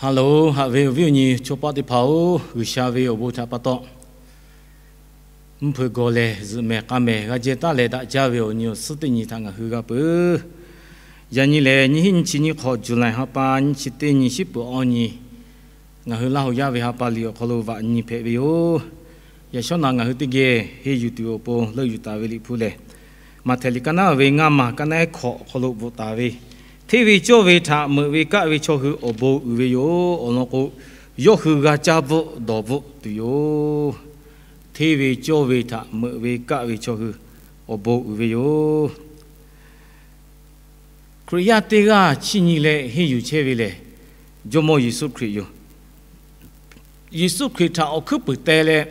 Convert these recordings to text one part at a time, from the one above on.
Haꞈ loˬ, haꞈ ve awˬ viˉ awˬ nyi chaw paˆ teˇ hpaˍ-oˬ, G'uiˬsha ve awˬ bon htaꞈ pa taw, mvuhˇ hpeuꞈ gawˬ lehˬ, zuhꞈ mehˍ k'a mehˍ g'a jehˇ taˉ leh daꞈ jaˇ ve awˬ nyi awˬ suhˉ teˇ nyi htaꞈ ngaˬ hui g'a peuˬ. Yaꞈ nyi lehˬ, nyiˇ hinˉ nyiˇ chi nyiˇ hk'awꞈ, July ha pa nyiˇ chi teˇ nyi, shiˉ peuˬ awˇ nyi, ngaˬ hui Laˇ hoꞈ yaˇ ve ha pa liꞈ awˬ hk'aw lo vaꞈ nyi hpehꞈ ve yoˬ. Yaꞈ shawˉ naꞈ ngaˬ hui teˇ geh henˇ yuˬ tuˬ awˬ pon leuˆ yuˬ taˍ ve Liꞈ hpu lehˬ, Maꞈhtehˍ liꞈ ka naˉ ve ngaˇ maˬ ka naˉ hkawꞈ awˬ hk'aw lo bvuhꞈ taˍ ve, Hteˇ ve cawˇ ve htaꞈ meuꞈ ve kaˆ ve chaw hui awˬ bon uiˍ ve yoˬ. Awˬ lawn k'o, yawˇ hui g'a caˇ bvuhˆ dawˬ bvuhˆ tuˬ yoˬ. Hteˇ ve cawˇ ve htaꞈ meuꞈ ve kaˆ ve chaw hui awˬ bon uiˍ ve yoˬ. Hkriꞈ yaˇ teˇ g'aˇ chiˇ nyi leh henˇ yuˬ chehˇ ve lehˬ, Jawˇmawˇ Yeˍsuˆ Hkriꞈ yoˬ. Yeˍsuˆ Hkriꞈ htaꞈ awˬ hkuiˉ puiˍ teh leh,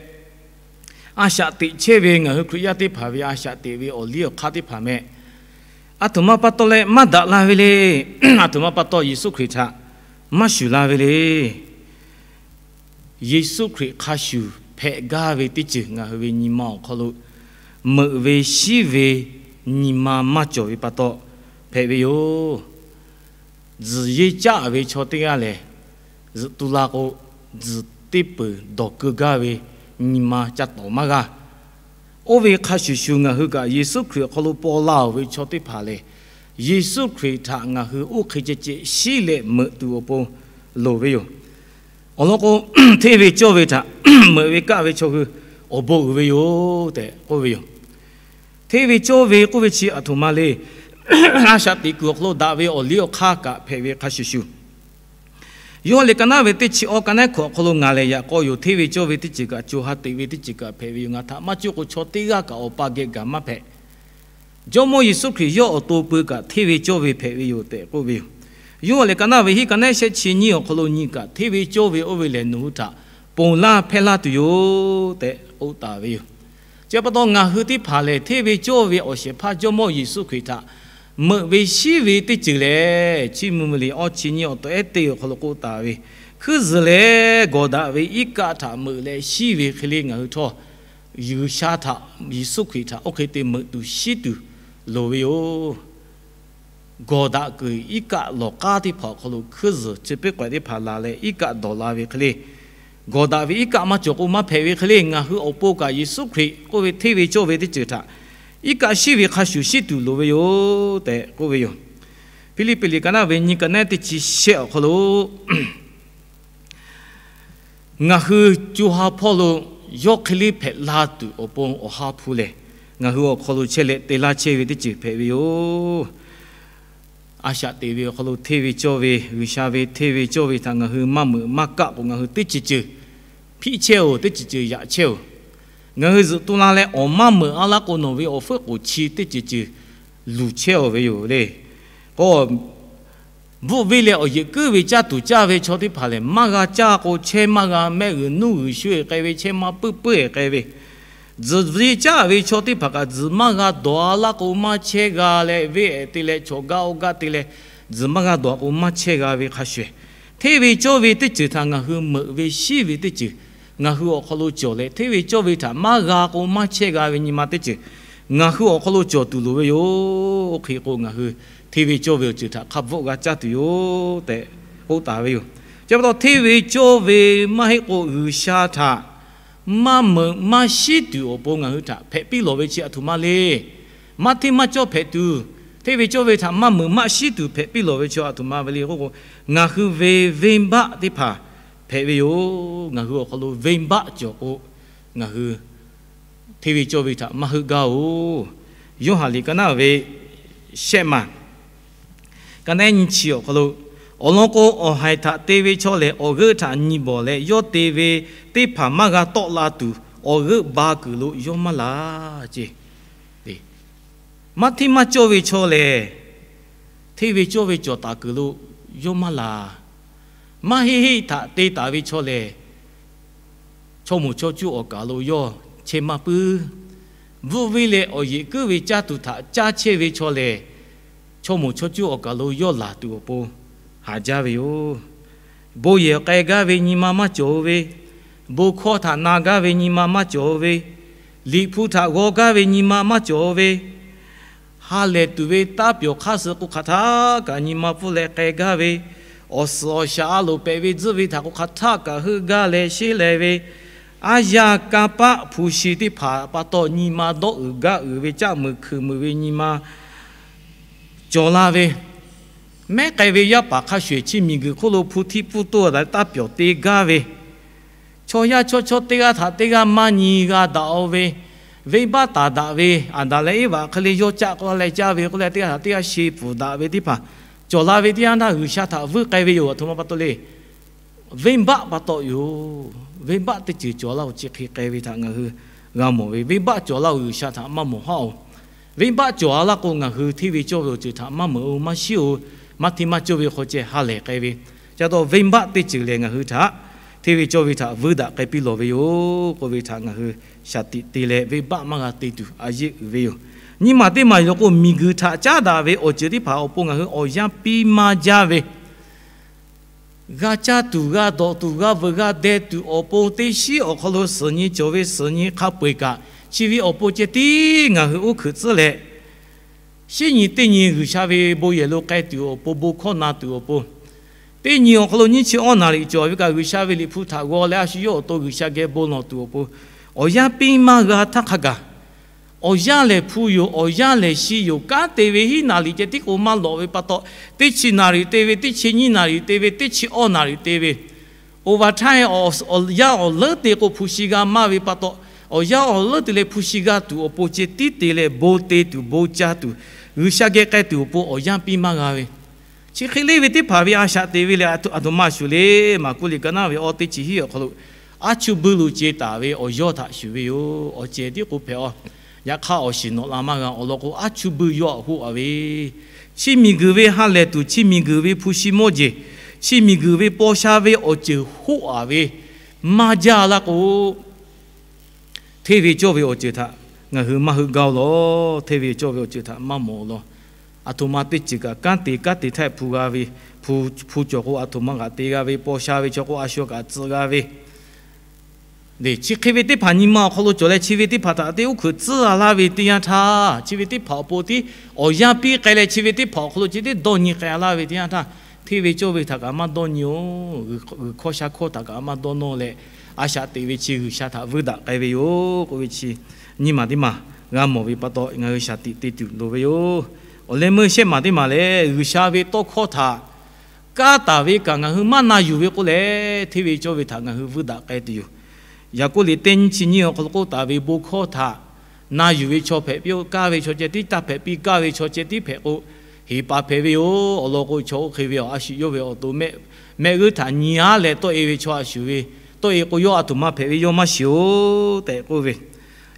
a shaꞈ teꞈ chehˇ ve ngaˬ hui Hkriꞈ yaˇ teˇ hpaˍ ve a shaꞈ teꞈ ve awˬ liˇ awˬ hk'aˇ teˇ hpaˍ meh, aˬ htoꞈ ma pa taw leh maˇ daꞈ la ve le. Aˬ htoꞈ ma pa taw Yeˍsuˆ Hkriꞈ htaꞈ maˇ shuˍ la ve le. Yeˍsuˆ Hkriꞈ hk'a shuˍ hpehꞈ gaˇ ve teˇ ceuˬ ngaˬ hui ve nyi ma awˬ hk'aw lo meuꞈ ve shiˉ ve nyi ma maˇ cawˬ ve pa taw hpehꞈ ve yoˬ. Tzuhˬ yeˇ caˆ ve chaw teˇ g'aˇ lehˬ, zuhꞈ tu la k'o, tzuhˬ teˇ peuˍ dawˬ keu gaˇ ve nyi ma ca tawˍ maˇ g'a. Oˇ ve hk'a shuˍ shuˍ, ngaˬ hui kaꞈ Yeˍsuˆ Hkriꞈ awˬ hk'aw lo paw la-oˬ ve chaw teˇ hpaˍ lehˬ, Yeˍsuˆ Hkriꞈ htaꞈ ngaˬ hui oˇ hk'e ceh ceh shiˉ leh meuꞈ tuˬ awˬ pon loˍ ve yoˬ. Awˬ lawn k'o, hteˇ ve cawˇ ve htaꞈ meuꞈ ve kaˆ ve chaw hui awˬ bon uiˍ ve yoˬ tehꞈ k'oˆ ve yoˬ. Hteˇ ve cawˇ ve k'oˆ ve chi aˬ htoꞈ ma le. A shaꞈ teꞈ kuiˬ awˬ hk'aw lo daꞈ ve awˬ liˇ awˬ hk'aˇ kaꞈ hpehꞈ ve hk'a shuˍ shuˍ, Yoˇhanˬ liꞈ ka naˉ ve teˇ chi awˬ ka naˉ hkawꞈ awˬ hk'aw lo ngaˬ lehˬ yaꞈ k'aw yoˬ. Hteˇ ve cawˇ ve teˇ ceuˬ kaꞈ, co ha teꞈ ve teˇ ceuˬ kaꞈ hpehꞈ ve yoˬ. Ngaˬ htaꞈ maˇ cuˇ k'o, chaw teˇ g'aˇ kaꞈ Awˬ pa geh gaˬ maˇ hpehꞈ. Jawˇmawˇ Yeˍsuˆ Hkriꞈ yawˇ awˬ to pui kaꞈ hteˇ ve cawˇ ve hpehꞈ ve yoˬ tehꞈ k'oˆ ve yoˬ. Yoˇhanˬ liꞈ ka naˉ ve hiˆ ka naˉ shehˆ chi nyiˇ awˬ hk'aw lo nyi kaꞈ, hteˇ ve cawˇ ve oˇ ve lehˬ nawˬ hui htaꞈ ponˬ laˇ hpehˇ laˇ tuˬ yoˬ tehꞈ k'oˆ taˍ ve yoˬ. Chi pa taw ngaˬ hui teˇ hpaˍ lehˬ, hteˇ ve cawˇ ve awˬ shehˍ hpaˇ Jawˇmawˇ Yeˍsuˆ Hkriꞈ htaꞈ meuꞈ ve shiˉ ve teˇ ceuˬ lehˬ, Chiˇ mvuh ve liꞈ awˇ chi nyiˇ awˬ tawꞈ ehˉ teˇ awˬ hk'aw lo k'oˆ taˍ ve, hkuiˉ zuhˬ leh gawˬ daꞈ ve iˉ kaˆ htaꞈ meuꞈ leh shiˉ ve hk'e le ngaˬ hui htawˇ, G'uiˬsha htaꞈ, Yeˍsuˆ Hkriꞈ htaꞈ oˇ hk'e te meuꞈ tuˬ shiˉ tuˬ loˍ ve yoˬ. Gawˬ daꞈ kuiˬ iˉ kaˆ lawˬ k'aˉ teˇ hpaˍ awˬ hk'aw lo hkuiˉ zuhˬ chi piˇ k'awehꞈ teˇ hpaˍ laˬ leh iˉ kaˆ dawˬ la ve hk'e le, gawˬ daꞈ ve iˉ kaˆ maˇ cawˬ k'o maˇ hpehꞈ ve hk'e le, ngaˬ hui awˬ pon kaꞈ Yeˍsuˆ Hkriꞈ k'oˆ ve hteˇ ve cawˇ ve teˇ ceuˬ htaꞈ iˉ kaˆ shiˉ ve hk'a shuˍ shiˉ tuˬ loˍ ve yoˬ tehꞈ k'oˆ ve yoˬ. Hpiˇliˇpiˆ liꞈ ka naˉ ve nyiˇ ka naˉ teˇ chi shehˆ awˬ hk'aw lo ngaˬ hui co ha hpawˇ lo yawˇ hk'e le hpehꞈ la tuˬ awˬ pon Awˬ ha hpu lehˬ, ngaˬ hui awˬ hk'aw lo chehˇ leh te laˇ chehˇ ve teˇ ceuˬ hpehꞈ ve yoˬ. A shaꞈ teꞈ ve awˬ hk'aw lo hteˇ ve cawˇ ve, G'uiˬsha ve hteˇ ve cawˇ ve htaꞈ ngaˬ hui maˇ meuꞈ maˇ kaˆ k'o, ngaˬ hui teˇ ceuˬ ceuˬ hpiˆ chehˇ-oˬ, teˇ ceuˬ ceuˬ yaꞈ chehˇ-oˬ. Ngaˬ hui zuhꞈ tu la leh awˬ maˇ meuꞈ a laˇ k'o, nawˬ ve awˬ fuiˉ k'oˍ chi teˇ ceuˬ ceuˬ luˬ chehˇ-oˬ ve yoˬ le. K'o, bvuhˆ venˇ leh awˬ yeꞈ kuiˉ ve caˇ tuˬ caˇ ve chaw teˇ hpaˍ lehˬ, maˇ g'a caˇ k'o, chehˇ maˇ g'a mehˆ g'uiˬ nuˇ g'uiˬ shu-e k'ai ve, chehˇ maˇ puiˉ puiˉ-e k'ai ve, tzuhˬ ve caˇ ve chaw teˇ hpaˍ kaꞈ tzuhˬ maˇ g'a dawˬ a laˇ k'o maˇ chehˇ g'a leh, venˇ ehˍ te leh chaw gaˇ oˇ gaˇ te leh, tzuhˬ maˇ g'a dawˬ a k'o maˇ chehˇ g'a ve hk'a shuˍ, hteˇ ve cawˇ ve teˇ ceuˬ htaꞈ ngaˬ hui meuꞈ ve shiˉ ve teˇ ceuˬ ngaˬ hui awˬ hk'aw lo cawˬ leh, hteˇ ve cawˇ ve htaꞈ maˇ g'a k'o maˇ chehˇ g'a ve nyi ma teˇ ceuˬ ngaˬ hui awˬ hk'aw lo cawˬ tuˬ loˍ ve yoˬ. Oˇ hk'e k'o, ngaˬ hui hteˇ ve cawˇ ve awˬ ceuˬ htaꞈ hk'a bvuhˆ g'a caˇ tuˬ yoˬ tehꞈ k'oˆ taˍ ve yoˬ. Chi pa taw hteˇ ve cawˇ ve maˇ heˆ k'o, G'uiˬsha htaꞈ maˇ meuꞈ maˇ shiˉ tuˬ awˬ pon ngaˬ hui htaꞈ hpehꞈ piˇ lawˬ ve chi aˬ htoꞈ ma le. Maˇ hteˇ maˇ cawˇ hpehꞈ tuˬ, hteˇ ve cawˇ ve htaꞈ maˇ meuꞈ maˇ shiˉ tuˬ hpehꞈ piˇ lawˬ ve chi aˬ htoꞈ ma ve le k'oˆ k'o, ngaˬ hui ve venˇbaˆ teˇ hpaˍ hpehꞈ ve yoˬ. Ngaˬ hui awˬ hk'aw lo venˇbaˆ cawˬ k'o, ngaˬ hui hteˇ ve cawˇ ve htaꞈ maˇ heuˆ gaˇ-oˬ. Yoˇhanˬ liꞈ ka naˉ ve shehˆ maˬ ka naˉ nyiˇ chi awˬ hk'aw lo, awˬ lawn k'o, awˬ haiˬ htaꞈ te ve chaw lehˬ, awˬ g'euˆ htaꞈ nyi bawˬ leh, yawˇ te ve teˇ hpaˍ maˇ g'a tawˆ la tuˬ, awˬ g'euˆ ba kuiˬ lo yawˇ maˇ laˬ ce. Maˇ hteˇ maˇ cawˇ ve chaw lehˬ, hteˇ ve cawˇ ve cawˬ taˍ kuiˬ lo yawˇ maˇ laˬ. Maˇ heˆ heˆ htaꞈ te taˍ ve chaw lehˬ, chaw moˍ chaw cuˇ awˬ kaˍ lo yawˇ chehˇ maˇ puiˉ. Bvuhˆ venˇ leh awˬ yeꞈ kuiˉ ve caˇ tuˬ htaꞈ caˇ chehˇ ve chaw lehˬ, chaw moˍ chaw cuˇ awˬ kaˍ lo yawˇ laˬ tuˬ awˬ pon haꞈ jaˇ ve yoˬ. Bon yehˬ k'ai gaˇ ve nyi ma maˇ cawˬ ve, bon hkawˇ htaꞈ na gaˇ ve nyi ma maˇ cawˬ ve, Liꞈ hpu htaꞈ g'aw gaˇ ve nyi ma maˇ cawˬ ve, ha lehˬ tuˬ ve taˇ pyawˬ hk'aˇ suh k'o hk'aˬ htaˇ kaꞈ nyi ma pfuhˇ leh k'ai gaˇ ve, awˬ suhˍ awˬ shaˍ a loˍ pehꞈ ve tzuhˆ ve htaꞈ k'o hk'aˬ htaˆ kaꞈ heuˆ gaˇ leh sheˉ leh ve, aˉ yaˇ kanˇ paˆ hpu shi teˇ hpaˍ pa taw nyi ma dawˆ uiˍ gaˇ uiˍ ve caˆ muiˬ hkuiˬ muiˬ ve nyi ma cawˬ la ve, mehˉ k'ai ve yaˇ paˍ hk'a shuˍ eˬ chi miˬguiˬ hk'oˆ lo hpu htiˆ pfuhˇ toˇ a taˍ leh taˇ pyawˬ te gaˇ ve, chaw yaˇ chaw chaw teˇ g'aˇ htaꞈ teˇ g'aˇ maˇ nyi g'a daꞈ-o ve, venˇbaˆ taˍ daꞈ ve, Aˍdanˍ leh Eˇvaꞈ hk'e le yawˇ caˆ k'oˆ leh caˇ ve k'oˆ leh teˇ g'aˇ htaꞈ teˇ g'aˇ she pfuhˍ daꞈ ve teˇ hpaˍ cawˬ la ve teˇ yanˇ htaˇ, G'uiˬsha htaꞈ vuiˇ k'ai ve yoˬ. Aˬ htoꞈ ma pa taw le. Venˇbaˆ pa taw yoˬ. Venˇbaˆ teˇ ceuˬ cawˬ laˇ-oˬ. Chi hk'e k'ai ve htaꞈ ngaˬ hui g'a mawˬ ve, venˇbaˆ cawˬ laˇ-oˬ, G'uiˬsha htaꞈ maˇ mawˬ haˉ-oˬ. Venˇbaˆ cawˬ-a laˇ k'o, ngaˬ hui hteˇ ve cawˇ ve awˬ ceuˬ htaꞈ maˇ meuꞈ-o, maˇ shiˉ-o, maˇ hteˇ maˇ cawˇ ve hk'aw ceh ha lehˬ k'ai ve. Ca taw venˇbaˆ teˇ ceuˬ lehˬ, ngaˬ hui htaꞈ hteˇ ve cawˇ ve htaꞈ vuiˇ daꞈ k'ai piˇ lawˬ ve yoˬ k'oˆ ve htaꞈ ngaˬ hui shaˍ tiꞈ te leh, venˇbaˆ maˇ g'a te tuˬ a yeˆ uiˍ ve yoˬ. Nyi maˬ teˇ maˬ yoˬ k'o, miˬguiˬ htaꞈ caˉ daꞈ ve awˬ ceuˬ teˇ hpaˍ awˬ pon ngaˬ hui awˬ yanˇ piˇ maˇ jaˇ ve, g'a caˇ tuˬ, g'a dawꞈ tuˬ, g'a veuꞈ g'a deh tuˬ awˬ pon teˇ shiˉ awˬ hk'aw lo suhˍ nyi cawˬ ve suhˍ nyi hk'a peu-eˬ kaꞈ, chi ve awˬ pon ceh tiˉ ngaˬ hui uˉ hkuiꞈ tcuhˉ leh, shinˉ nyi teˇ nyi G'uiˬsha ve bon yehˬ lo k'ai tuˬ awˬ pon, bon hkawˇ na tuˬ awˬ pon, teˇ nyi awˬ hk'aw lo nyiˇ chi awˇ naˍriˍ cawˬ ve kaꞈ, G'uiˬsha ve liꞈ hpu htaꞈ g'aw leh a shu yawˇ awˬ to G'uiˬsha geh bon lawˬ tuˬ awˬ pon, awˬ yanˇ piˇ maˇ g'a htaˇ hk'a gaˬ, awˬ yanˇ lehˬ hpu yoˬ, awˬ yanˇ lehˬ shi yoˬ. Kanˉ te ve hiˉ naˍriˍ ceh tiˉ k'o maˇ lawꞈ ve pa taw, teˇ chi naˍriˍ te ve, teˇ chi nyiˇ naˍriˍ te ve, teˇ chi awˇ naˍriˍ te ve, oˇ vaꞈ htaˇ awˬ yanˇ awˬ leuˉ te k'o hpu shi g'a maˇ ve pa taw, awˬ yanˇ awˬ leuˉ te leh hpu shi g'a tuˬ awˬ pon ceh tiˉ te leh, bon te tuˬ, bon ca tuˬ, G'uiˬsha geh k'ai tuˬ awˬ pon awˬ yanˇ piˇ maˇ g'a ve, chi hk'e le ve teˇ hpaˍ ve a shaꞈ teꞈ ve lehˬ, aˬ htoꞈ ma shuˍ le. Maˍkuˆ liꞈ ka naˉ ve awˇ teˇ chi hiˉ awˬ hk'aw lo, aˉ chuˇ buiˇ lo ce taˍ ve awˬ yawˇ htaꞈ shuˍ ve yoˬ. Awˬ cehˬ tiˉ k'o hpehꞈ-a. Yaꞈ hk'aˇ, awˬ shiˍ nawꞈ la maˇ g'a. Awˬ lawn k'o, aˉ chuˇ buiˇ yawˇ htaꞈ hoˆ-a ve, chi miˬguiˬ ve ha lehˬ tuˬ, chi miˬguiˬ ve hpu shi mawˇ jeˬ, chi miˬguiˬ ve paw sha ve awˬ ceuˬ hoˆ-a ve maˇ jaˇ laˇ k'o, hteˇ ve cawˇ ve awˬ ceuˬ htaꞈ ngaˬ hui maˇ heuˆ gaˇ-oˬ law. Hteˇ ve cawˇ ve awˬ ceuˬ htaꞈ maˇ mawˬ-oˬ law. Aˬ htoꞈ ma teˇ ceuˬ kaꞈ kanˉ te kanˉ te htaˇ hpu g'a ve, hpu cawˬ k'o aˬ htoꞈ ma kaꞈ te g'a ve, paw sha ve chaw k'o a shu kaꞈ tcuh g'a ve le. Chi hk'e ve teˇ hpaˍ nyi ma awˬ hk'aw lo cawˬ leh, chi ve teˇ hpaˍ htaꞈ teˇ uˉ hkuiꞈ tcuhˉ-a laˇ ve teˇ yanˇ htaˇ, chi ve teˇ hpaˍ awˬ pon tiˉ awˬ yanˇ piˇ k'ai leh, chi ve teˇ hpaˍ awˬ hk'aw lo ceh tiˉ dawˇ nyi k'ai-a laˇ ve teˇ yanˇ htaˇ, hteˇ ve cawˇ ve htaꞈ kaꞈ maˇ dawˇ nyi-oˬ. G'uiˬ hkawˇ sha hkawˇ htaꞈ kaꞈ maˇ dawˇ nawˇ leh, a shaꞈ teꞈ ve chi G'uiˬsha htaꞈ vuiˇ daꞈ k'ai ve yoˬ k'oˆ ve chi nyi maˬ teˇ maˬ g'a mawˬ ve pa taw, ngaˬ hui shaˍ tiꞈ te tuˬ loˍ ve yoˬ. Awˬ leh meuˇ shehˆ maˬ teˇ maˬ lehˬ, G'uiˬsha ve tawˇ hkawˇ htaꞈ kaˇ taˍ ve kaꞈ ngaˬ hui maˇ na yuˬ ve k'o lehˬ, hteˇ ve cawˇ ve htaꞈ ngaˬ hui vuiˇ daꞈ k'ai tuˬ yoˬ. Yaˍkoˆ liꞈ teˇ nyiˇ chi nyiˇ awˬ hk'aw lo k'oˆ taˍ ve, bon hkawˇ htaꞈ na yuˬ ve chaw hpehꞈ piˇ-oˆ. Kaˇ ve chaw ceh tiˉ taˇ hpehꞈ piˇ. Kaˇ ve chaw ceh tiˉ hpehꞈ k'o, heˍ paˍ hpehꞈ ve yoˬ. Awˬ lawn k'o, chaw oˇ hk'e ve a shu yawˇ ve awˬ to mehˆ g'uˇ htaꞈ nyi-a leh tawˆ-e ve chaw a shu ve, tawˆ-e k'o yawˇ aˬ htoꞈ ma hpehꞈ ve yawˇ maˇ shiˍ-oˬ tehꞈ k'oˆ ve.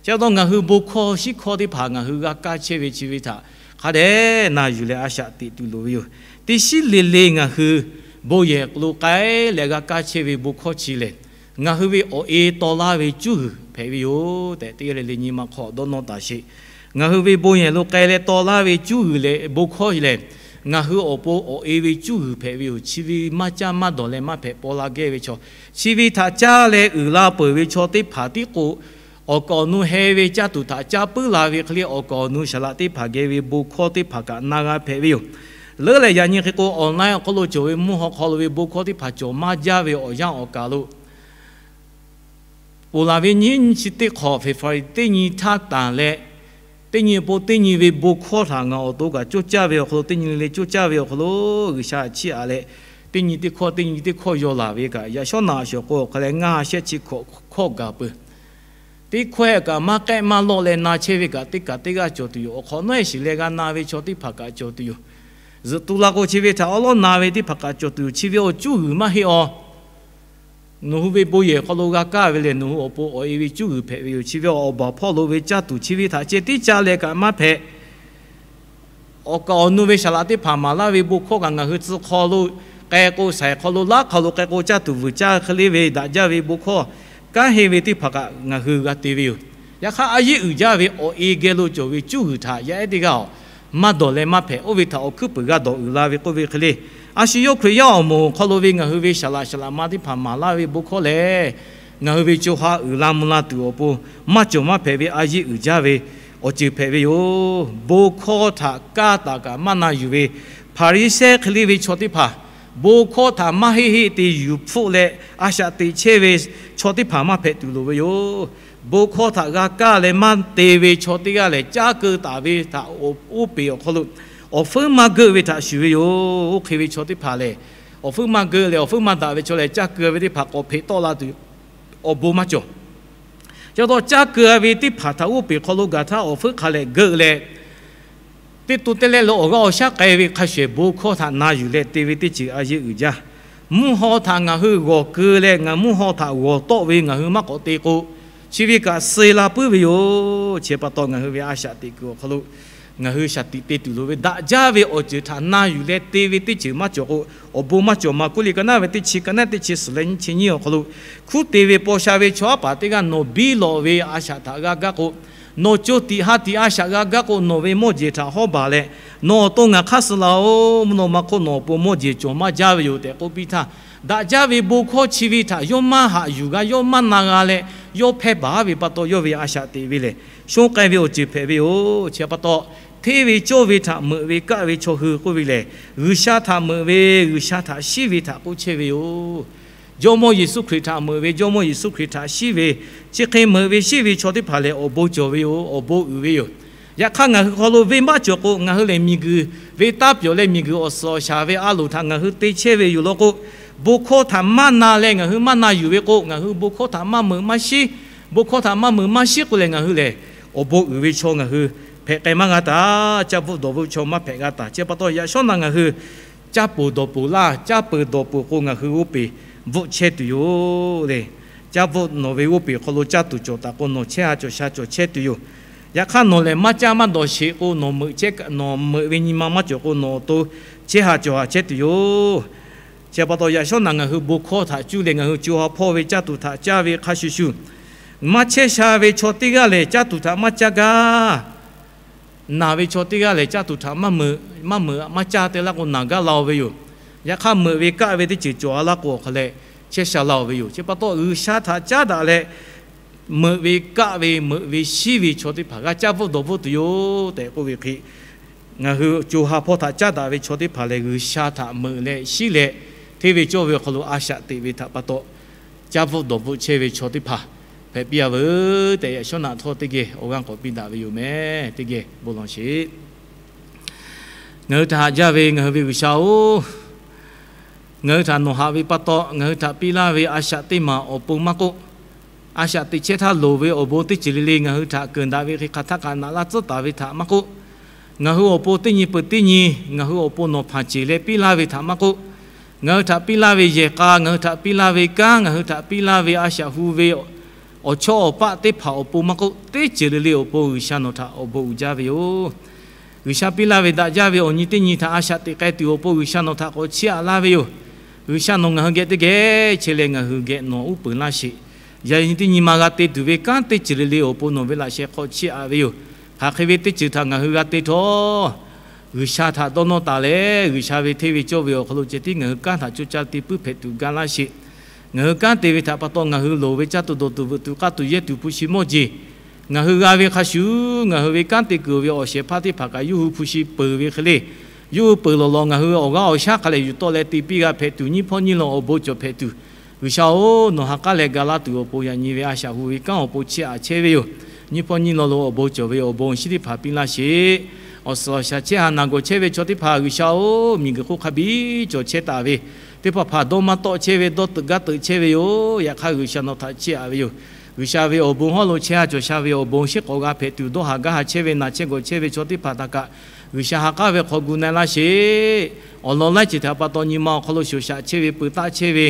Chi pa taw ngaˬ hui bon hkawˇ shiˉ hkawˇ teˇ hpaˍ ngaˬ hui g'a kaˇ chehˇ ve chi ve htaꞈ hk'a dehꞈ na yuˬ leh a shaꞈ teꞈ tuˬ loˍ ve yoˬ. Teˇ shiˉ le le ngaˬ hui bon yehˬ lo k'ai leh g'a kaˇ chehˇ ve bon hkawˇ chi lehˬ, ngaˬ hui ve awˬ e taw laˇ ve cuˉ g'uiˬ hpehꞈ ve yoˬ tehꞈ, teˇ g'aˇ le le nyi ma hk'aw dawˇ nawˇ taˍ sheˍ. Ngaˬ hui ve bon yehˬ lo k'ai leh taw laˇ ve cuˉ g'uiˬ leh bon hkawˇ lehˬ, ngaˬ hui awˬ pon awˬ e ve cuˉ g'uiˬ hpehꞈ ve yoˬ. Chi ve maˇ caˇ maˇ dawˬ leh maˇ hpehꞈ paw la gehˇ ve chaw, chi ve htaꞈ caˇ leh uiˍ la peuˬ ve chaw teˇ hpaˍ tiˉ k'o, awˬ kaˍ awˬ nu heh ve caˇ tuˬ htaꞈ caˇ puiˉ la ve hk'e le, awˬ kaˍ awˬ nu saˍ laꞈ teˇ hpaˍ geh ve bon hkawˇ teˇ hpaˍ kaꞈ na g'a hpehꞈ ve yoˬ. Leuˉ leh yaꞈ nyi hk'e k'o, online awˬ hk'aw lo cawˬ ve mvuhˇ haw hk'aw lo ve bon hkawˇ teˇ hpaˍ cawˬ maˇ jaˇ ve awˬ yanˇ awˬ kaˬ lo ponˬ laˬ ve nyiˇ nyiˇ chi teˇ hk'awꞈ February teˇ nyi htaˇ tanˬ leh, teˇ nyi awˬ pon teˇ nyi ve bon hkawˇ htaꞈ ngaˬ awˬ to kaꞈ coˇ caˇ ve awˬ hk'aw lo, teˇ nyi le le coˇ caˇ ve awˬ hk'aw lo, G'uiˬsha chiˇ aꞈ leh, teˇ nyi teˇ hkawˇ teˇ nyi teˇ hkawˇ yaw laˬ ve kaꞈ, yaꞈ shawˉ naꞈ a shuˍ k'o awˬ hk'a leh ngaˇ shehˆ chi hkawꞈ hkawˇ gaˬ peuˬ. Teˇ hkawehˇ kaꞈ maˇ k'ehˆ maˇ lawˆ leh na chehˇ ve kaꞈ teˇ kaꞈ teˇ g'aˇ cawˬ tuˬ yoˬ. Awˬ hk'awꞈ nawˉ ehˉ shiˍ leh g'a na ve chaw teˇ hpaˍ kaꞈ cawˬ tuˬ yoˬ. Zuhꞈ tu la k'o, chi ve htaꞈ awˉ lawˉ na ve teˇ hpaˍ kaꞈ cawˬ tuˬ yoˬ. Chi ve awˬ cuˉ g'uiˬ maˇ heˆ awˬ. Nawˬ hui ve bon yehˬ hk'aw lo g'a kaˇ ve lehˬ, nawˬ hui awˬ pon awˬ e ve cuˉ g'uiˬ hpehꞈ ve yoˬ. Chi ve awˬ baˬ hpawˇ lo ve caˇ tuˬ chi ve htaꞈ ceh tiˉ caˇ leh kaꞈ maˇ hpehꞈ. Awˬ kaˍ awˬ nu ve saˍ laꞈ teˇ hpaˍ maˍ laˇ ve bon hkawˇ kaꞈ ngaˬ hui tcuh hk'aw lo k'ai k'o, saiˍ hk'aw lo laˉ hk'aw lo k'ai k'o, caˇ tuˬ vuiˬ caˇ hk'e le ve daꞈ jaˇ ve bon hkawˇ kanˉ henˇ ve teˇ hpaˍ kaꞈ ngaˬ hui g'a te ve yoˬ. Yaꞈ hk'aˇ, a yeˇ uiˍ jaˇ ve awˬ e geh lo cawˬ ve cuˉ g'uiˬ htaꞈ yaˇ ehˉ teˇ g'aˇ-oˬ, maˇ dawˬ leh maˇ hpehꞈ. Oˇ ve htaꞈ awˬ hkuiˉ puiˍ g'a dawˬ uiˍ la ve k'oˆ ve hk'e le, a shu yawˇ Hkriꞈ yaˇ awˬ moˍ awˬ hk'aw lo ve ngaˬ hui ve saˍ laꞈ saˍ laꞈ ma teˇ hpaˍ maˍ laˇ ve bon hkawˇ lehˬ, ngaˬ hui ve co ha uiˍ la mvuh la tuˬ awˬ pon maˇ cawˬ maˇ hpehꞈ ve a yeˇ uiˍ jaˇ ve awˬ ceuˬ hpehꞈ ve yoˬ. Bon hkawˇ htaꞈ kaˇ taˍ kaꞈ maˇ na yuˬ ve Hpaˍriˍsehˇ hk'e le ve chaw teˇ hpaˍ, Bon hkawˇ htaꞈ maˇ heˆ heˆ te yuˬ hpfuhˆ leh a shaꞈ teꞈ chehˇ ve chaw teˇ hpaˍ maˇ hpehꞈ tuˬ loˍ ve yoˬ. Bon hkawˇ htaꞈ g'a kaˇ leh maˇ te ve chaw teˇ g'aˇ lehˬ, caˇ keu taˍ ve htaꞈ oˇ peˬ awˬ hk'aw lo awˬ fuiˉ maˇ geuˆ ve htaꞈ shuˍ ve yoˬ. Oˇ hk'e ve chaw teˇ hpaˍ lehˬ, awˬ fuiˉ maˇ geuˆ leh awˬ fuiˉ maˇ daꞈ ve chaw lehˬ, caˇ keu ve teˇ hpaˍ k'awꞈ hpeꞈ tawˆ la tuˬ awˬ bon maˇ cawˬ. Chi pa taw caˇ keu ve teˇ hpaˍ htaꞈ oˇ peˬ hk'aw lo gaˬ htaˇ awˬ fuiˉ hk'a leh geuˆ leh, teˇ to teˇ leh lo awˬ g'aˇ awˬ shaˉ k'ai ve hk'a shuˍ, bon hkawˇ htaꞈ na yuˬ leh te ve teˇ ceuˬ a yeˇ uiˍ jaˇ. Mvuhˇ haw htaꞈ ngaˬ hui g'awˬ keu leh, ngaˬ mvuhˇ haw htaꞈ g'awˬ tawˆ ve ngaˬ hui maˇ k'awꞈ te k'o, chi ve kaꞈ suh la puiˉ ve yoˬ. Chi pa taw ngaˬ hui ve a shaꞈ teꞈ kuiˬ awˬ hk'aw lo ngaˬ hui shaˍ tiꞈ te tuˬ loˍ ve daꞈ jaˇ ve awˬ ceuˬ htaꞈ na yuˬ leh te ve teˇ ceuˬ maˇ cawˬ k'o, awˬ bon maˇ cawˬ. Maˍkuˆ liꞈ ka naˉ ve teˇ chi, ka naˉ teˇ chi suhˍ leh nyiˇ chi nyiˇ awˬ hk'aw lo, hkunˉ te ve paw sha ve chaw aˉ paˍ teˇ g'aˇ nawˬ biˇ lawꞈ ve a shaꞈ htaꞈ g'a gaˇ k'o, nawˬ co tiꞈ ha tiꞈ a shaꞈ g'a gaˇ k'o, nawˬ ve mawˇ jeˬ htaꞈ hawˉ baˬ leh, nawˬ awˬ to ngaˬ hk'aˇ suh laˇ-oˬ. Mvuhˇ naw ma hk'oˆ nawˬ awˬ pon mawˇ jeˬ cawˬ maˇ jaˇ ve yoˬ tehꞈ k'oˆ piˇ htaˇ, daꞈ jaˇ ve bon hkawˇ chi ve htaꞈ yawˇ maˇ haꞈ yuˬ g'a, yawˇ maˇ na g'a leh, yawˇ hpehˇ baˬ ve pa taw yawˇ ve a shaꞈ teꞈ ve lehˬ, shonˇ k'ai ve awˬ ceuˬ hpehꞈ ve yoˬ. Chi pa taw, hteˇ ve cawˇ ve htaꞈ meuꞈ ve kaˆ ve chaw hui k'oˆ ve lehˬ, G'uiˬsha htaꞈ meuꞈ ve, G'uiˬsha htaꞈ shiˉ ve htaꞈ k'oˆ chehˇ ve yoˬ. Jawˇmawˇ Yeˍsuˆ Hkriꞈ htaꞈ meuꞈ ve, Jawˇmawˇ Yeˍsuˆ Hkriꞈ htaꞈ shiˉ ve, chi hk'e meuꞈ ve shiˉ ve chaw teˇ hpaˍ lehˬ awˬ bon cawˬ ve yoˬ, awˬ bon uiˍ ve yoˬ. Yaꞈ hk'aˇ ngaˬ hui hk'aw lo venˇbaˆ cawˬ k'o, ngaˬ hui lehˬ miˬguiˬ venˇ taˉ pyawˬ leh miˬguiˬ awˬ suhˍ awˬ shaˍ ve a loˍ htaꞈ ngaˬ hui te chehˇ ve yoˬ law k'o, bon hkawˇ htaꞈ maˇ na leh ngaˬ hui maˇ na yuˬ ve k'o, ngaˬ hui bon hkawˇ htaꞈ maˇ meuꞈ maˇ shiˉ, bon hkawˇ htaꞈ maˇ meuꞈ maˇ shiˉ k'o lehˬ, ngaˬ hui lehˬ awˬ bon uiˍ ve chaw ngaˬ hui hpehꞈ k'ai maˇ g'a taˍ. Caˇ bvuhˆ dawˬ bvuhˆ chaw maˇ hpehꞈ g'a taˍ. Chi pa taw yaꞈ shawˉ naꞈ ngaˬ hui caˇ poˬ dawˬ poˬ laˇ. Caˇ poˬ dawˬ poˬ k'o ngaˬ hui oˇ peˬ bvuhˆ chehˇ tuˬ yoˬ le. Caˇ bvuhˆ nawˬ ve oˇ peˬ hk'aw lo caˇ tuˬ cawˬ taˍ k'o, nawˬ chehˇ ha cawˬ sha cawˬ chehˇ tuˬ yoˬ. Yaꞈ hk'aˇ nawˬ lehˬ maˇ caˇ maˇ dawˬ sheˍ k'o, nawˬ meuꞈ ve nyi ma maˇ cawˬ k'o, nawˬ awˬ to chehˇ ha cawˬ ha chehˇ tuˬ yoˬ. Chi pa taw yaꞈ shawˉ naꞈ ngaˬ hui bon hkawˇ htaꞈ cuˇ leh ngaˬ hui co ha hpawˇ ve caˇ tuˬ htaꞈ caˇ ve hk'a shuˍ shuˍ, maˇ chehˇ sha ve chaw teˇ g'aˇ lehˬ caˇ tuˬ htaꞈ maˇ caˇ gaˇ. Naˬ ve chaw teˇ g'aˇ lehˬ caˇ tuˬ htaꞈ maˇ meuꞈ maˇ caˇ te laˇ k'o, naˬ gaˇ la-oˬ ve yoˬ. Yaꞈ hk'aˇ meuꞈ ve kaˆ ve teˇ ceuˬ cawˬ a laˇ k'o, awˬ hk'a leh chehˇ sha la-oˬ ve yoˬ. Chi pa taw G'uiˬsha htaꞈ caˉ daꞈ leh, meuꞈ ve kaˆ ve, meuꞈ ve shiˉ ve chaw teˇ hpaˍ g'a caˇ bvuhˆ dawˬ bvuhˆ tuˬ yoˬ tehꞈ k'oˆ ve hk'e, ngaˬ hui co ha hpawˇ htaꞈ caˉ daꞈ ve chaw teˇ hpaˍ lehˬ, G'uiˬsha htaꞈ meuꞈ leh shiˉ leh, hteˇ ve cawˇ ve awˬ hk'aw lo a shaꞈ teꞈ ve htaꞈ pa taw, caˇ bvuhˆ dawˬ bvuhˆ chehˇ ve chaw teˇ hpaˍ hpehꞈ piˇ-a veuˬ tehꞈ, yaꞈ shawˉ naꞈ htawˇ teˇ geh awˬ g'aˇ k'awꞈ piˇ daꞈ ve yoˬ meh. Teˇ geh bon lawˬ sheˍ. Ngaˬ hui htaꞈ haꞈ jaˇ ve ngaˬ hui ve G'uiˬsha-oˬ, ngaˬ hui htaꞈ nawˬ haꞈ ve pa taw, ngaˬ hui htaꞈ piˇ laˇ ve a shaꞈ teˇ maˬ awˬ pon maˇ k'oˆ, a shaꞈ teꞈ chehˇ htaˇ loˍ ve awˬ bon teˇ ceuˬ le le ngaˬ hui htaꞈ keunˍ daꞈ ve hk'e hk'aˬ htaˇ kaꞈ naꞈ laˇ tcuhˉ taˍ ve htaꞈ maˇ k'oˆ, ngaˬ hui awˬ pon teˇ nyi peuˬ teˇ nyi ngaˬ hui awˬ pon nawˬ hpanˍ ceˬ leh piˇ laˇ ve htaꞈ maˇ k'oˆ, ngaˬ hui htaꞈ piˇ laˇ ve yehˬ k'a, ngaˬ hui htaꞈ piˇ laˇ ve kanˉ, ngaˬ hui htaꞈ piˇ laˇ ve a shaꞈ hu ve awˬ chawˇ awˬ paˆ teˇ hpaˍ awˬ pon maˇ k'oˆ, teˇ ceuˬ le le awˬ pon G'uiˬsha nawˬ htaꞈ awˬ bon uiˍ jaˇ ve yoˬ. G'uiˬsha piˇ laˇ ve daꞈ jaˇ ve awˬ nyi teˇ nyi htaꞈ a shaꞈ teꞈ k'ai tuˬ awˬ pon G'uiˬsha nawˬ htaꞈ k'awꞈ chiˇ aꞈ laˇ ve yoˬ. G'uiˬsha nawˬ ngaˬ hui geh teˇ geh chehˇ leh ngaˬ hui geh nawˬ uˉ peunˍ laˇ sheˍ. Yaꞈ nyi teˇ nyi ma g'a te tuˬ ve kanˉ teˇ ceuˬ le le awˬ pon nawˬ ve laꞈ sheh hk'aw chiˇ aꞈ ve yoˬ. Hk'aˬ hk'e ve teˇ ceuˬ htaꞈ ngaˬ hui g'a te htawˇ, G'uiˬsha htaꞈ dawˇ nawˇ taˍ leh, G'uiˬsha ve hteˇ ve cawˇ ve awˬ hk'aw lo ceh tiˉ ngaˬ hui kanˉ htaꞈ co caˇ te puiˉ hpehꞈ tuˬ ga laˇ sheˍ. Ngaˬ hui kanˉ te ve htaꞈ pa taw ngaˬ hui loˍ ve caˇ tuˬ dawˬ tuˬ veuꞈ tuˬ k'aˇ tuˬ yehˇ tuˬ hpu shi mawˇ jeˬ ngaˬ hui g'a ve hk'a shuˍ, ngaˬ hui ve kanˉ te kuiˬ ve awˬ shehˍ hpaˇ teˇ hpaˍ kaꞈ yawˇ hui hpu shi peuˬ ve hk'e le, yawˇ hui peuˬ lawˬ lawˬ ngaˬ hui awˬ g'aˇ awˬ shaˉ hk'a lehˬ yuˬ tawˆ leh te piˇ g'a hpehꞈ tuˬ, nyiˇ hpawˇ nyiˇ law awˬ bon cawˬ hpehꞈ tuˬ, G'uiˬsha-oˬ, nawˬ ha k'aˉ leh ga laˇ tuˬ awˬ pon yaꞈ nyi ve a shaꞈ hu ve kanˉ awˬ pon chiˇ aꞈ chehˇ ve yoˬ. Nyiˇ hpawˇ nyiˇ law lo awˬ bon cawˬ ve awˬ bon awˬ shinˉ teˇ hpaˍ piˇ laˇ sheˍ. Awˬ suhˍ awˬ shaˍ chehˇ ha naˬ gawˬ chehˇ ve chaw teˇ hpaˍ G'uiˬsha-oˬ, miˬguiˬ hk'oˆ hk'a biˇ cawˬ chehˇ taˍ ve, teˇ hpaˍ hpaˍ dawˇ maˇ tawˆ chehˇ ve, dawˇ teuꞈ gaˇ teuꞈ chehˇ ve yoˬ. Yaꞈ hk'aˇ G'uiˬsha nawˬ htaꞈ chiˇ aꞈ ve yoˬ. G'uiˬsha ve awˬ bon hawˉ lo chehˇ ha cawˬ sha ve awˬ bon shinˉ k'awꞈ g'a hpehꞈ tuˬ, dawˇ haˍ gaˇ haˍ chehˇ ve, naˬ chehˇ gawˬ chehˇ ve chaw teˇ hpaˍ htaꞈ kaꞈ G'uiˬsha ha k'aˉ ve hk'aw gu na-e laˇ sheˍ. Awˬ lawn laiˉ ceuˬ htaꞈ pa taw nyi ma awˬ hk'aw lo shoˍ shaꞈ chehˇ ve, peu taˆ chehˇ ve,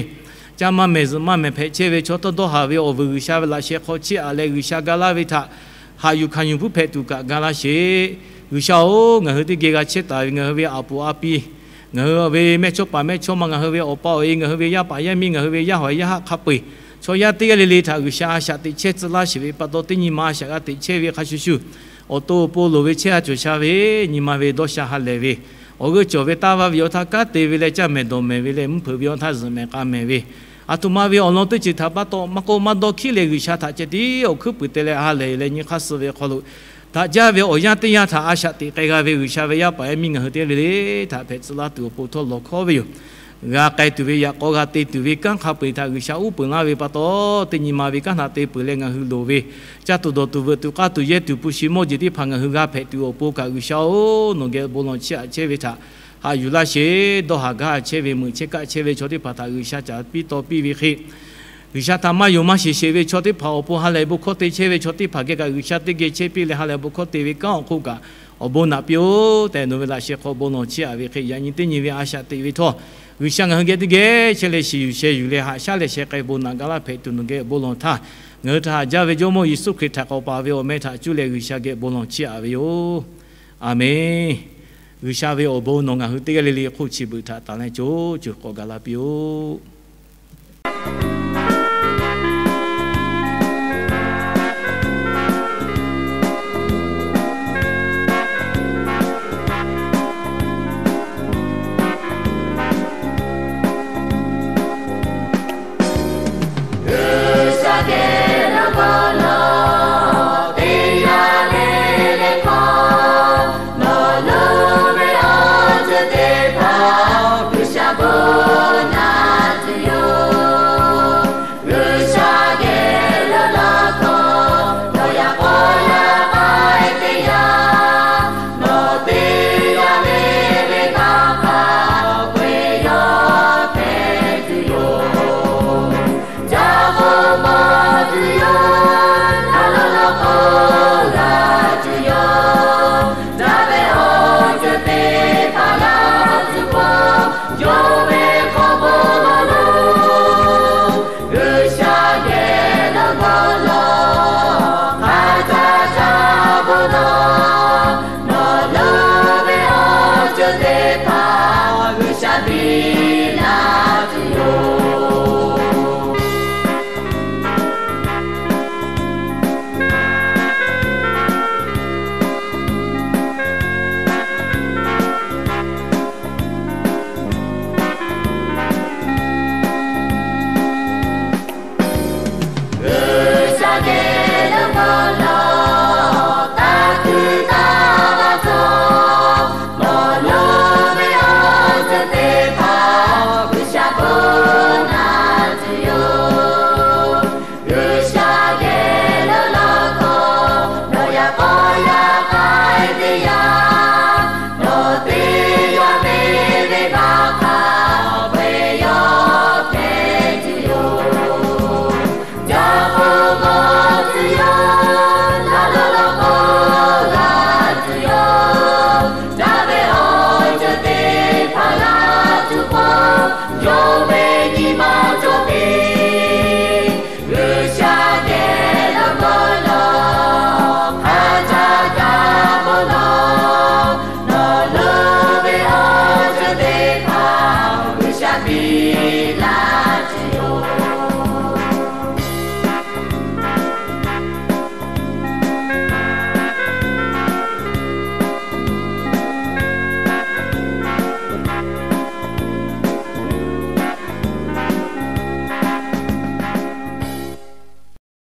caˇ maˇ mehˍ zuhꞈ maˇ mehˍ hpehꞈ chehˇ ve chaw htawˇ dawˇ haˍ ve awˬ vuiˬ G'uiˬsha ve laꞈ sheh hk'aw chiˇ aꞈ leh G'uiˬsha ga laˇ ve htaꞈ haꞈ yuˬ hkanˍ yuˬ puiˉ hpehꞈ tuˬ kaꞈ ga laˇ sheˍ. G'uiˬsha-oˬ, ngaˬ hui teˇ geh g'a chehˇ taˍ ve ngaˬ hui ve aˬ puˍ a pi, ngaˬ hui ve mehˇchawˇ paˍ mehˇchawˇma, ngaˬ hui ve awˬ pa awˬ e, ngaˬ hui ve yaˇ paˍ yaˇ miˇ, ngaˬ hui ve yaˇ hawˍ yaˇ haˆ hk'a peu-eˬ, chaw yaˇ teˇ g'aˇ le le htaꞈ G'uiˬsha a shaꞈ teꞈ chehˇ tcuh laˇ sheˍ ve pa taw, teˇ nyi ma a shaꞈ g'a teꞈ chehˇ ve hk'a shuˍ shuˍ, awˬ to awˬ pon loˍ ve chehˇ ha cawˬ sha ve, nyi ma ve dawˇ sha ha lehˬ ve, awˬ g'euˆ cawˬ ve taˇ vaˇ ve awˬ htaˇ kanˉ te ve leh caˇ mehˍ dawˬ mehˍ ve leh, mvuhˇ hpeuꞈ ve awˬ htaˇ zuhꞈ mehˍ k'a mehˍ ve, aˬ htoꞈ ma ve awˬ lawn teˇ ceuˬ htaꞈ pa taw maˇ k'oˆ, maˇ dawˇ hkiˉ leh G'uiˬsha htaꞈ ceh tiˉ awˬ hkuiˉ puiˍ te leh ha lehˬ leh nyi hk'aˇ suh ve hk'aw lo, daꞈ jaˇ ve awˬ yanˇ teˇ yanˇ htaꞈ a shaꞈ teꞈ k'ai g'a ve G'uiˬsha ve yaˇ paˍ yaˇ miˇ ngaˬ hui teˇ g'aˇ le le htaꞈ hpehꞈ tcuh laˇ tuˬ awˬ pon htawˇ lawˬ hkawˉ ve yoˬ. g'a k'ai tuˬ ve, yaꞈ k'aw g'a te tuˬ ve kanˉ hk'a peu-eˬ htaꞈ G'uiˬsha uˉ peunˍ laˇ ve pa taw, teˇ nyi ma ve kanˉ htaꞈ te peuˬ leh ngaˬ hui loˍ ve, caˇ tuˬ dawˬ tuˬ veuꞈ tuˬ k'aˇ tuˬ yehˇ tuˬ hpu shi mawˇ jeˬ teˇ hpaˍ ngaˬ hui g'a hpehꞈ tuˬ awˬ pon kaꞈ G'uiˬsha-oˬ, nawˬ geh bon lawˬ chiˇ aꞈ chehˇ ve htaꞈ haꞈ yuˬ laˇ sheˍ. Dawˇ haˍ gaˇ chehˇ ve, meuꞈ chehˇ kaˆ chehˇ ve chaw teˇ hpaˍ htaꞈ G'uiˬsha caˍ piˇ taw piˇ ve hk'e, G'uiˬsha htaꞈ maˇ yonˍ maˇ sheˍ sheˍ ve chaw teˇ hpaˍ awˬ pon ha lehˬ bon hkawˇ te chehˇ ve chaw teˇ hpaˍ geh kaꞈ G'uiˬsha teˇ geh chehˇ piˇ leh ha lehˬ bon hkawˇ te ve kanˉ awˬ hk'oˆ kaꞈ awˬ bon naꞈ piˇ-oˬ tehꞈ, nawˬ ve laꞈ sheh hk'aw bon lawˬ chiˇ aꞈ ve hk'e, yaꞈ nyi teˇ nyi ve a shaꞈ teꞈ ve htawˇ, G'uiˬsha ngaˬ hui geh teˇ geh chehˇ leh shiˍ yuˬ sheh yuˬ leh haꞈ shaˉ leh sheh k'ai bon naꞈ ga laˇ hpehꞈ tuˬ nawˬ geh awˬ bon lawˬ htaˇ, ngaˬ hui htaꞈ haꞈ jaˇ ve Jawˇmawˇ Yeˍsuˆ Hkriꞈ htaꞈ k'awꞈ paˍ ve awˬ meh htaꞈ cuˇ leh G'uiˬsha geh bon lawˬ chiˇ aꞈ ve yoˬ. A menˬ. G'uiˬsha ve awˬ bon nawˬ ngaˬ hui teˇ g'aˇ le le hk'oˆ chi beuꞈ htaꞈ tanˬ leh co co k'awꞈ ga laˇ piˇ-oˆ. G'uiˬsha geh lo bon lawˬ teˇ yanˇ le le hk'aw, nawˬ lo ve awˬ ceuˬ teˇ hpaˍ G'uiˬsha bon naꞈ tuˬ yoˬ. G'uiˬsha geh lo lawˬ hk'aw, nawˬ yaꞈ k'aw yaˇ k'ai teˇ yanˇ, nawˬ teˇ yanˇ le le kaꞈ hk'a peu-eˬ yawˇ hpehꞈ tuˬ yoˬ. Ca k'oˆ maˇ tuˬ yoˬ, a lo lo k'oˆ g'a tuˬ yoˬ. Ca ve awˬ ceuˬ teˇ hpaˍ g'a tuˬ k'o, yawˇ ve hk'aw bon lawˬ lo, G'uiˬsha geh lo bon lawˬ, hk'a ca ca bon lawˬ, nawˬ lo ve awˬ ceuˬ teˇ